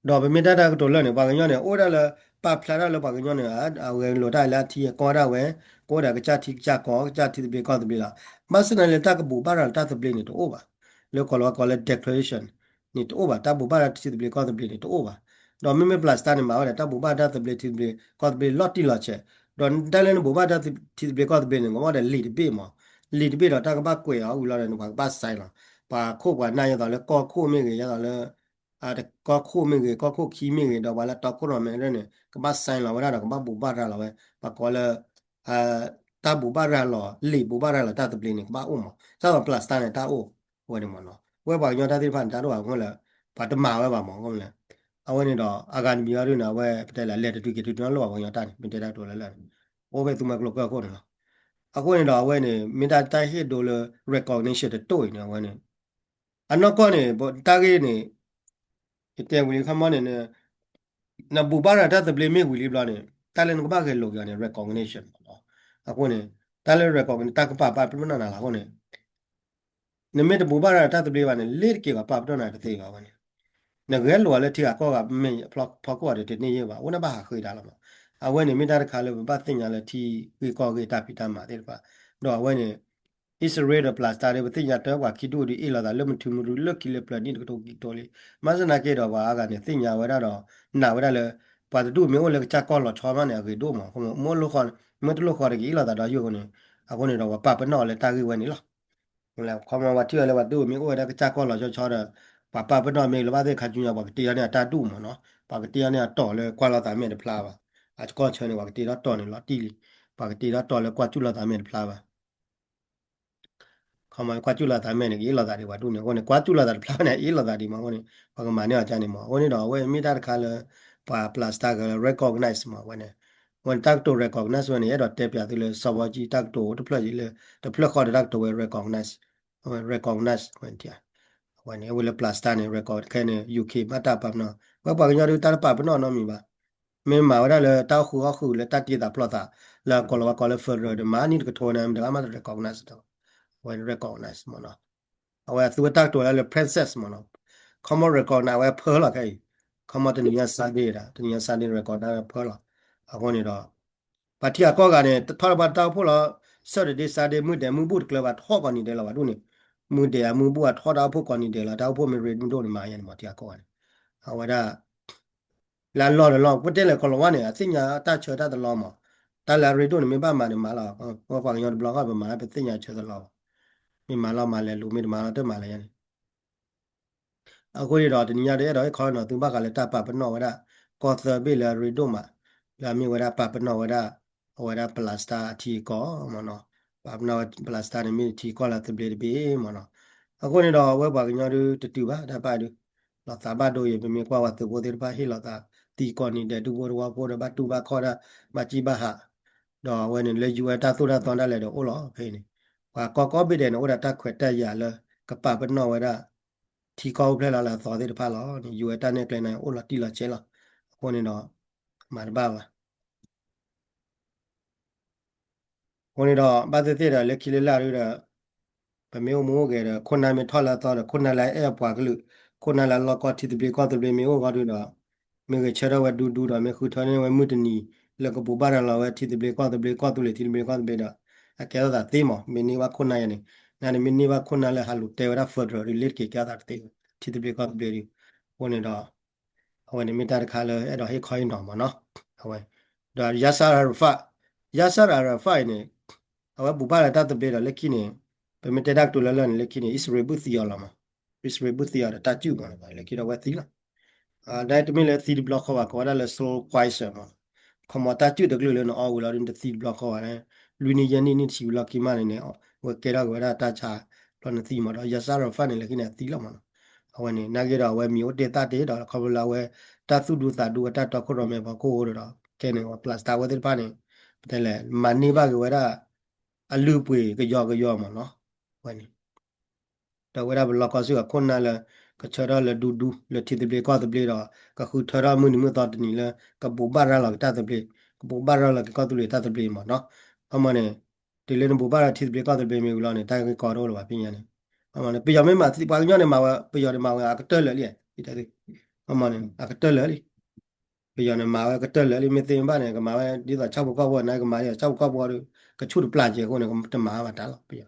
ဒီးပမ့ၢ်တၢ်တၢ်ကတိၤလၢာ်န့ၣ် ပှၤကညီန့ၣ် အိၣ်ဒၣ်လၢ ပာ်ဖျါဒၣ်လၢပှၤကညီန့ၣ် အဂဲၤလိာ်တၢ်လၢအထံအကီၢ်ဒၣ်ဝဲ ကအိၣ်ဒီးကစၢ်ထံကစၢ်ကီၢ် ကစၢ်ထံသဘျ့ကီၢ်သဘျ့လီၤ. ဘၣ်ဆၣ်သနာ်က့လၢတၢ်ကဘိးဘၣ်ရၤလၢတၢ်သဘျ့န့ၣ်တအိၣ်ဘၣ်. လၢကိးလီၤဝဲကိးလၢ declaration န့ၣ်တအိၣ်ဘၣ် တၢ်ဘိးဘၣ်တၢ်ထံသဘျ့ကီၢ်သဘျ့န့ၣ်တအိၣ်ဘၣ်. ဒီးမ့မ့ၢ်ပျၢ်စတါန့ၣ် မၤဝဲဒၣ်တၢ်ဘိးဘၣ်တၢ်သဘျ့ထံသဘျ့ကီၢ်သဘျ့လီၤတံၢ်လီၤဆဲး, ဒီးတၢ်လၢနဘိးဘၣ်တၢ်ထံသဘျ့ကီၢ်သဘျ့န့ၣ် ကဘၣ်ဒီးလံာ်တဘ့ၣ်မး, လံာ်တဘ့ၣ်ဒီးတၢ်ကဘၣ်ကွဲးအီၤဝံၤလီၤဒီး ပှၤကဘၣ် sign လီၤ. ပှၤခိၣ်ပှၤနၢ်ယဲသိးလၢကီၢ်ခိၣ်မ့ၢ်ဂ့ၤ ယဲသိးလၢ ကီၢ်ခိၣ်မ့ၢ်ဂ့ၤ ကီၢ်ခိၣ်ခံမ့ၢ်ဂ့ၤ ဒီးပှၤလၢတီခိၣ်ရိၣ်မဲာ်န့ၣ် ကဘၣ် sign လီၤဝဲဒၣ်ဒီး ကဘၣ်ဘိးဘၣ်ရၤလီၤဝဲ ပှၤကိးလၢ တၢ်ဘိးဘၣ်ရၤလီၤ လံာ်ဘိးဘၣ်ရၤလီၤတၢ်သဘျ့န့ၣ် ကဘၣ်အိၣ်မး, ဒ်သိးပျၢ်စတါန့ၣ် တၢ်အိၣ်ဝဲန့ၣ်မးနီၤ. ဝဲပှၤကညီတၢ်သ့ၣ်တဖၣ်န့ၣ် တၢ်တအိၣ်ဘၣ်အဃိလၢ ပှၤတမၤဝဲဘၣ်မးအဃိလၢ အဝဲန့ၣ်ဒီး အဂၤတမံၤအီၤဒ်န့ၣ် အဝဲပတဲလၢလဲၤတတုၤက့ၤတုၤတနီၤလၢပှၤကညီတၢ်န့ၣ် မ့ၢ်တဲတၢ်ကတိၤလၢလၢာ်န့ၣ် အိၣ်ဖဲသူမှဲကျိကၢၢ်ခိၣ်န့ၣ်လီၤ. အဃိန့ၣ်ဒီးအဝဲန့ၣ် မ့ၢ်တၢ်တၢ်ဟ့ၣ်ဒိလၢ recognition တတိၢ်အံၤန့ၣ် အဝဲန့ၣ် အနီၢ်ကီၢ်န့ၣ် တၢ်ဂ့ၢ်န့ၣ် ယတဲဝံၤလံခီမီန့ၣ် နဘိးဘၣ်ရၤတၢ်သဘျ့မ့ၢ်ဝံၤလံဘျီန့ၣ် တၢ်လၢနကဘၣ်ဂဲၤလိာ်က့ၤအီၤန့ၣ် recognition မးနီၤ. အဃိန့ၣ် တၢ်လၢ recognition တၢ်ကပာ်ပာ်ပနီၣ်နၤလီၤအဃိန့ၣ် နမ့ၢ်တဘိးဘၣ်ရၤတၢ်သဘျ့ဘၣ်န့ၣ် လ့ၤတက့ၤပှၤပာ်ပနီၣ်နၤတသ့ဘၣ်အဝဲန့ၣ် နဂဲၤလိာ်အီၤလၢထံဂၤကီၢ်ဂၤမ့ၢ်ဖီခိၣ်အီၤဒီးတန့ၢ်ယဲၢ်ဘၣ် အိၣ်န့ၣ်ဘၣ်ဟးဃ့တၢ်လီၤမး. အဝဲန့ၣ်မ့ၢ်တၢ်တခါလၢပဘၣ်သ့ၣ်ညါလၢထံဂ့ၢ်ကီၢ်ဂ့ၢ်တၢ်ဖံးတၢ်မၤသ့ၣ်တဖၣ် ဒီးအဝဲန့ၣ် အံၣ်စရ့လးဒီးပျၢ်စတါဒီး ပသ့ၣ်ညါတၢ်ပှၤခံဒူၣ်ဒုးအ့ၣ်လိာ်သးလၢမထူမရူလၢခံလၢပျၢၤနံၣ်တကထိခံကထိလံ. ဘၣ်ဆၣ်သနာ်က့ဒီးပှၤအါဂၤန့ၣ်သ့ၣ်ညါဝဲဒၣ်ဒီး နာ်ဝဲဒၣ်လၢ ပှၤတဒူၣ်မ့ၢ်အိၣ်လၢကစၢ်ကီၢ်လီၤဆီမးန့ၣ် အဂ့ၤဒိၣ်မး မ့ၢ်တလိၣ်ဃီတက့ၤအ့ၣ်လိာ်သးဒီးယိာ်အဃိန့ၣ် အဃိန့ၣ်ဒီးပှၤပာ်ပနီၣ်အီၤလၢတၢ်ဂ့ၢ်ဝဲန့ၣ်လီၤ. ခီမီပှၤထံၣ်အီၤလၢပှၤတဒူၣ်မ့ၢ်အိၣ်ဝဲဒၣ်ကစၢ်ကီၢ်လီၤဆီဆီဒီး ပှၤပာ်ပနီၣ်မ့ၢ်လၢဘၣ်သ့ၣ်ခါဆူညါ ပှၤကတ့ထီၣ်န့ၢ်အတၢ်ဒူၣ်မးနီၤ ပှၤကတ့ထီၣ်န့ၢ်အတီၤလၢကွၢ်လိာ်သးမဲာ်တဖျါဘၣ်. အကီၢ်ဆၢန့ၣ် ပှၤကတ့ထီၣ်တီၤန့ၣ်လီၤတံၢ်လံ. ပှၤကတ့ထီၣ်တီၤလၢကွၢ်စူၣ်လိာ်သးမဲာ်တဖျါဘၣ် ခီမီကွၢ်စူၣ်လိာ်သးမဲာ်န့ၣ် ကအ့ၣ်လိာ်သးဒံးပှၤဒူၣ်န့ၣ် အဃိန့ၣ် ကွၢ်စူၣ်လိာ်သးတဖျါဘၣ်န့ၣ် အ့ၣ်လိာ်သးဒံးမးအဃိန့ၣ် ပှၤကမၤန့ၢ်အီၤကန့ၣ်မး အဃိန့ၣ်ဒီးအဝဲမ့ၢ်တၢ်တခါလၢ ပှၤပျၢ်စတါကလၢ recognize မးဝဲန့ၣ် အဝဲန့ၣ်တၢ်ကတိၤ recognize ဝဲန့ၣ် အဲၣ်ဒိးတဲပၠးသုလၢစီၤဘီကၠံတၢ်ကတိၤတဖျၢၣ်ယံၤလၢ တဖျၢၣ်ဃီဒီးတၢ်ကတိၤဝဲ recognize အဝဲ recognize ဝဲန့ၣ် အဝဲန့ၣ် အဝဲလၢပျၢ်စတါန့ၣ် recognize ခဲန့ၣ် ယူၤခ့ၣ် ဘၣ်တၢ်ပာ်ပနီၣ် ဝဲပှၤကညီဒုးတၢ်တပာ်ပနီၣ်နီတမံၤဘၣ် မ့ၢ်မၤဝဲဒၣ်လၢတၢ်အိၣ်ဃုာ်အီၣ်ဃုာ်လၢတၢ်တ့သးဖျီသး လၢအကိးလီၤဝဲကိးလၢ federal ဒီးမၤနံၣ်တကထိန့ၣ် မတၤဂၤမးတ recognize ဒီး အဝဲ recognize မးနီၤ အဝဲအသူဝဲတၢ်ကတိၤလၢလၢ princess မးနီၤ ခီမီ recognize ဝဲဖၢလီၤခဲအံၤ ခီမီတနံၤညါ Sunday ဒီး တနံၤညါ Sunday record တၢ်ဖၢလီၤ. အဃိန့ၣ်ဒီး ပှၤထံဂၤကီၢ်ဂၤန့ၣ် ထီၣ်လၢပှၤတၢ်အိၣ်ဖှိၣ်လီၤ Saturday Sunday မုၢ်ဒဲးမုၢ်ဘူၣ်တကျၢၤဘၣ် ထီၣ်ကိးနံၤဒဲးလီၤဘၣ်ဒိၣ်န့ၣ်, မုၢ်ဒဲးအမုၢ်ဘူၣ်အထီၣ်တၢ်အိၣ်ဖှိၣ်ကိးနံၤဒဲးလီၤ တၢ်အိၣ်ဖှိၣ်မ့ၢ်ရ့ဒိၣ်န့ၣ်မၤယဲန့ၣ်မး ထံဂၤကီၢ်ဂၤန့ၣ် အဝဲဒၣ် လၢအလီၢ်တလီၢ် ပတဲလဲၣ်ကီၤလၤဝါန့ၣ် အသ့ၣ်ညါတၢ်ဆၢတၢ်တလီမး, တၢ်လၢအရ့ဒိၣ်န့ၣ် မ့ၢ်ဘၣ်မၤန့ၣ်မၤလီၤ, ပှၤကညီတဘျီဃီပမၤလၢပသ့ၣ်ညါဆၢတလီဘၣ်, မ့ၢ်မၤလီၤမၤလဲၤလူၤ မ့ၢ်တမၤလီၤတမၤလဲၤယဲန့ၣ် အဃိန့ၣ်ဒီး တနံၤညါဒ်အဲၣ်ဒိးဟ့ၣ်ခီနီၤ သုဘၣ်ဃးလၢတၢ်ပာ်ပနီၣ်ဝဲဒၣ် ကီၢ်သၢဘ့ၣ်လၢအရ့ဒိၣ်မး, လၢအမ့ၢ်ဝဲဒၣ်ပာ်ပနီၣ်ဝဲဒၣ် အဝဲဒၣ် Palestine အထံအကီၢ်မးနီၤ, ပာ်ပနီၣ်ဝဲ Palestine န့ၣ် မ့ၢ်ထံကီၢ်လၢသဘျ့တဘ့ၣ်မးနီၤ, အဃိန့ၣ်ဒီး အဝဲပှၤကညီဒုတတုၤဘၣ်တၢ်ပာ်ဒု လီၤသးဘၣ်ဒိယံၤ ပမ့ၢ်ကွၢ်ပှၤသုးဖိသ့ၣ်တဖၣ်ဟ့ၣ်လီၤသး သံကိးနံၤဒဲး ဒူဖိတဝီဖိဒီး ဘၣ်တူၢ်ဘၣ်ခီၣ်ဒၣ် ဘၣ်ကံၣ်ဘၣ်ဟး, ဒီးအဝဲန့ၣ်လၢ ယူၢ်အဲၣ် တၢ်သိၣ်တၢ်သီဒၣ်လဲာ်ဒီးအိၣ်လီၤဖဲအံၤန့ၣ်, ပှၤကီၢ်ကိးဘ့ၣ်ဒဲးန့ၣ် အိၣ်ဒီးတၢ်ခွဲးတၢ်ယာ်လၢ ကပာ်ပနီၣ်ဝဲဒၣ် ထံကီၢ်အိၣ်ဖျဲၣ်လီၤလၢအသီသ့ၣ်တဖၣ်လီၤန့ၣ် ယူၢ်အဲၣ် တၢ်နဲၣ်ကျဲန့ၣ် အိၣ်လီၤတံၢ်လီၤဆဲးလီၤ, အဃိန့ၣ်ဒီး မၤတဘၣ်ဘၣ် အဃိန့ၣ်ဒီး ဘၣ်သ့ၣ်သ့ၣ်ဒီး လၢခံလၢလာ်ဒုဒီး ပမ့ၢ်အိၣ်မူအိၣ်ဂဲၤဒီး ခိၣ်နၢ်မ့ၢ်ထီၣ်လၢအသီဒီး ခိၣ်နၢ်လၢအအဲၣ်အပှၤကလုာ်, ခိၣ်နၢ်လၢအလီၢ်ကီၢ်ထံသဘျ့ကီၢ်သဘျ့မ့ၢ်အိၣ်ဃီဒုဒီး မ့ၢ်ဂဲၤဆၢထၢၣ်ဝဲဒူဒူဒီး မ့ၢ်ဃုထၢန့ၢ်ဝဲမုၢ်တနံၤ လၢကဘိးဘၣ်ရၤလီၤဝဲထံသဘျ့ကီၢ်သဘျ့ ကီၢ်သူလ့ၤထံသဘျ့ကီၢ်သဘျ့ဒီး အကဲထီၣ်သးသ့မး မ့ၢ်န့ၢ်ဘၣ်ခိၣ်နၢ်ယဲန့ၣ်, နန့ၣ်မ့ၢ်န့ၢ်ဘၣ်ခိၣ်နၢ်လၢဟးလူၤတဲဝဲဒၣ် federal ဒုး လ့တက့ၤကဲထီၣ်သးတသ့ ထံသဘျ့ကီၢ်သဘျ့ဒုး, အဃိန့ၣ်ဒီး အဝဲန့ၣ်မ့ၢ်တၢ်တခါလၢအဲၣ်ဒိးဟ့ၣ်ခီဟ့ၣ်နီၤမးနီၤ, အဝဲ, ဒီး Yasser Arafat, Yasser Arafat အံၤန့ၣ် အဝဲဘိးဘၣ်လၢတၢ်သဘျ့ဒီးလၢခံန့ၣ်, ပမ့ၢ်တဲတၢ်ကတိၤလၢလၢ်န့ၣ် လၢခံန့ၣ် အံၣ်စရ့လးဘုၣ်သံအီၤလီၤမး, အံၣ်စရ့လးဘုၣ်သံအီၤဒီးတၢ်စုၣ်မးလီၤ, လၢခံဒီးအဝဲသံလီၤ, ဒ်တမ့ၢ်လၢသံတဘျီဃီဘၣ် ကိးဝဲဒၣ်လၢ slow poison မး, ခီမီတၢ်စုၣ်တကလုာ်လၢနအီဝံၤလီၤဒုးနတသံတဘျီဃီဘၣ်န့ၣ်, လွံၢ်နံၣ်ယဲၢ်နံၣ်နံၣ်တဆံဝံၤလီၢ်ခံမးန့ၣ်န့ၣ်, အဝဲကဲထီၣ်က့ၤဝဲဒၣ်တၢ်ဆါ ဘျီနသံမးဒီး Yasser Arafat န့ၣ် လၢခံန့ၣ်အသံလီၤမးနီၤ, အဝဲန့ၣ် နာ်က့ဒီးအဝဲမံၤအိၣ်တ့ၢ်သၣ်တ့ၢ်ဒီး ခီဖျိလၢအဝဲတၢ်သူၣ်ဒူသးဒူဝဲတၢ်တီခိၣ်ရိၣ်မဲအဖီခိၣ်ဒီး ခဲန့ၣ် Palestine ဝဲသ့ၣ်တဖၣ်န့ၣ် ပတဲလဲၣ် မၤန့ၢ်ဘၣ်က့ၤဝဲဒၣ် အလုၢ်အပှ့ၤကယီကယီမးနီၤ, အဝဲန့ၣ် ဒီးဝဲဒၣ်ပလီၢ်ကီၢ်စ့ၢ်ကီးခိၣ်နၢ်လၢ ကဆၢထၢၣ်လၢဒူဒူလၢထံသဘျ့ကီၢ်သဘျ့ဒီး ကဃုထၢထီၣ်မုၢ်နံၤမုၢ်သီတနံၤလၢ ကဘိးဘၣ်ရၤလီၤက့ၤတၢ်သဘျ့, ကဘိးဘၣ်ရၤလီၤက့ၤကီၢ်သူလ့ၤတၢ်သဘျ့မးနီၤ, အမ့ၢ်န့ၣ် တုၤလၢနဘိးဘၣ်ရၤထံသဘျ့ကီၢ်သဘျ့မ့ၢ်ဝံၤလီၤန့ၣ် တၢ်ဂ့ၢ်ကီတအိၣ်လၢၤဘၣ်ဖဲညါန့ၣ်, အမ့ၢ်န့ၣ် ပယီၤမ့ၢ်မၤသံ ပှၤကညီန့ၣ်မၤဝဲ ပယီၤန့ၣ်မၤဝဲအကတၢၢ်လၢာ်လံ, အမ့ၢ်န့ၣ် အကတၢၢ်လၢာ်လံ ပယီၤန့ၣ်မၤဝဲကတၢၢ်လၢာ်လံ မ့ၢ်သ့မ့ၢ်ဘၣ်န့ၣ် ကမၤဝဲဒ်သိးဆၣ်ဖိကီၢ်ဖိန့ၣ် ကမၤဒ်သိးဆၣ်ဖိကီၢ်ဖိဒီး ကဆူၣ်တပျၢ်က့ၤအဃိန့ၣ် တမၤဘၣ်တၢ်လီၤ ပယီၤ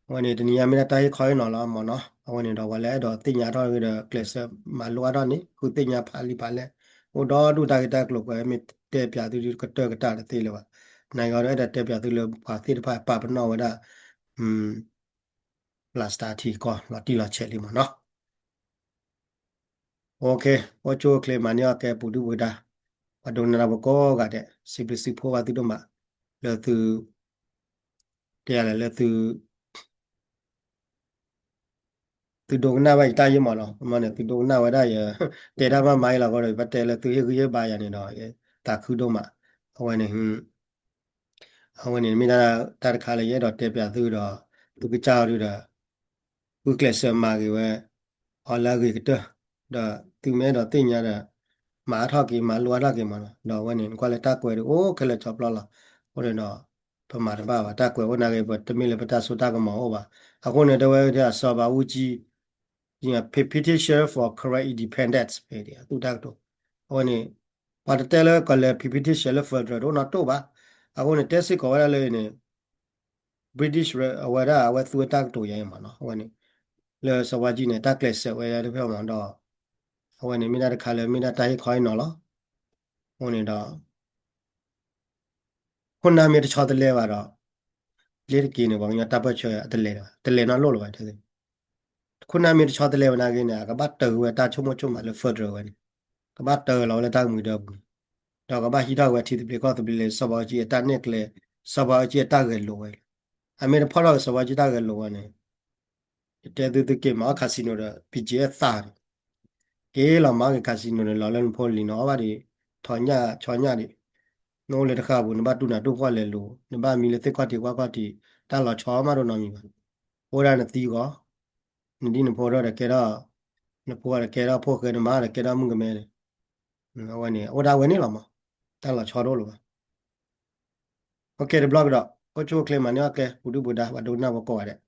အဝဲန့ၣ် တနံၤညါမ့ၢ်ဒၣ်တၢ်ဟ့ၣ်ခီဟ့ၣ်နီၤလီၤမးနီၤ, အဝဲန့ၣ်ဒီး ပှၤလၢအဲၣ်ဒိးသ့ၣ်ညါထီၣ်ဂ့ၤဒီး ကျဲးစၢးမၤလိအါထီၣ်န့ၣ် ဃုသ့ၣ်ညါဖးလံာ်ဖးလဲၢ်, အိၣ်ဒီဒူၣ်တၢ်ဂ့ၢ်တၢ်ကျိၤ ပှၤမ့ၢ်တဲပၠးသုဒုးကတၢၢ်ကတၢၢ်တသ့လၢၤဘၣ်, နာ်က့ဒီးအဲၣ်ဒိးတဲပၠးသုလၢပှၤသ့ၣ်တဖၣ်ပာ်ပနီၣ်ဝဲဒၣ် Palestine ထံကီၢ်လီၤတံၢ်လီၤဆဲးလံမးနီၤ အိၣ်ဆူၣ်အိၣ်ချ့မၤန့ၢ်အီၣ်ကဲပူၤဒုၣ်ပူၤဒါ, ပှၤဒိကနၣ်တၢ်ဖိကိးဂၤဒဲး စံးဘျုးစံးဖှိၣ်ဘၣ်သုဒိၣ်မး, လၢသု တဲယၤလဲၣ်လၢသု သုဒိကနၣ်ဘၣ်ယတၢ်ယဲၢ်မးနီၤ, အမ့ၢ်န့ၣ် သုဒိကနၣ်ဝဲဒၣ်ယ တဲတၢ်မၤမၤအံၤလီၤဃိဒီး ပတဲလၢသုဟ့ၣ်ဂံၢ်ဟ့ၣ်ဘါယၤန့ၣ်ဒီး သးခုဒိၣ်မး, အဝဲန့ၣ် အဝဲန့ၣ်မ့ၢ်ဒၣ်တၢ်တခါလၢယအဲၣ်ဒိးတဲပၠးသုဒီး သုကစၢ်အီၤဒုဒီး ဃုကျဲးစၢးမၤဂ့ၤဝဲ အီၤလၢအဂ့ၤကတၢၢ်, ဒီးသုမ့ၢ်အဲၣ်ဒိးသ့ၣ်ညါဒီး မၤအါထီၣ်က့ၤ မၤလိအါထီၣ်က့ၤမးနီၤ, ဒီးအဝဲန့ၣ် နကွၢ်လၢတၢ်ကွဲးဒုးအိၣ်ခဲလၢာ်ဆီဖျီလီၤ, အဃိန့ၣ်ဒီး ပမၤတဘၣ်ဘၣ် တၢ်ကွဲးအိၣ်နာ်က့ ပတမ့ၢ်လၢပတၢ်စိတၢ်ကမီၤအိၣ်ဘၣ်, အဃိန့ၣ် တဲဝဲဒၣ်စီၤဘးအူကၠံ petition for Karen independence ဖဲအံၤ အသူၣ်တၢ်ကတိၤ, အဝဲန့ၣ် ပှၤတတဲလၢကလဲၤ petition လၢ federal တအိၣ်နီတတိၢ်ဘၣ်, အဃိန့ၣ် တဲစ့ၢ်ကီးဝဲဒၣ်လၢအံၤန့ၣ် British အဝဲဒၣ်အဝဲသူဝဲတၢ်ကတိၤယၤအံၤမးနီၤ, အဝဲန့ၣ် လၢစီၤဘးအူကၠံန့ၣ် တၢ်ကျဲးစၢးဝဲတဖျၢၣ်မးဒီး အဝဲန့ၣ်မ့ၢ်ဒၣ်တခါလၢမ့ၢ်ဒၣ်တၢ်ဟ့ၣ်ခီဟ့ၣ်နီၤလီၤ, အဃိန့ၣ်ဒီး ခိၣ်နၢ်မ့ၢ်တဆီတလဲဘၣ်ဒီး လ့တက့ၤန့ၣ် ပှၤကညီတၢ်ပၢၢ်ဆၢတလဲၤဒီး တလဲၤနီတလိၣ်လၢၤဘၣ်, ခိၣ်နၢ်မ့ၢ်တဆီတလဲဝဲနာ်က့န့ၣ် အကဘၣ်တၢ်ဝဲတၢ်ဆိကမိၣ်ဆိကမးလၢ federal ဝဲန့ၣ်, ကဘၣ်တၢ်လီၤဝဲလၢတၢ်ကမှံၤဒၢပူၤန့ၣ်, ဒီးကဘၣ်ဟံးထီၣ်ဝဲထံသဘျ့ကီၢ်သဘျ့လၢ စီၤဘးအူကၠံအတၢ်နဲၣ်ကျဲ, စီၤဘးအူကၠံအတၢ်ဂဲၤလိာ်ဝဲလီၤ, အမ့ၢ်တဖီၣ်ထီၣ်က့ၤစီၤဘးအူကၠံတၢ်ဂဲၤလိာ်ဝဲန့ၣ် ယတဲသု သုက့ၤမၤအီၣ် casino ဒီး BGF သၣ်န့ၣ်, က့ၤလီၤမၤအီၣ်က့ၤ casino န့ၣ် လီၤလၢနဖိလံၤနီၤ အီၣ်ဘၣ်ဒံး ထီၣ်ညၣ်ဆီညၣ်ဒံး, နအိၣ်လၢတဃၣ်ပူၤ နဘၣ်တူၢ်နၤတူၢ်ဖှီၣ်လဲၤလိၤ, နဘၣ်မံလၢသ့ၣ်ခီၣ်ထံးကွၢ်ခီၣ်ထံး, တၢ်လီၤဆီမးတနီတမံၤဘၣ်, အိၣ်ဒၣ်နသံဂီၤ, နဒ်နဖိထီၣ်ဒီးကဲထီၣ်, နဖိဒီးကဲထီၣ်ဖိၣ်ဃဲ နမါဒီးကဲထီၣ်မုၣ်ကမဲန့ၣ်, အဝဲန့ၣ် အိၣ်ဒၣ်ဝဲန့ၣ်လီၤမး, တၢ်လီၤဆီတအိၣ်လၢၤဘၣ် တဘျီကဒီး အိၣ်ဆူၣ်အိၣ်ချ့မၤန့ၢ်အီၣ်ကဲ ပူၤဒုၣ်ပူၤဒါ ပှၤဒိကနၣ်ဖိကိးဂၤဒဲး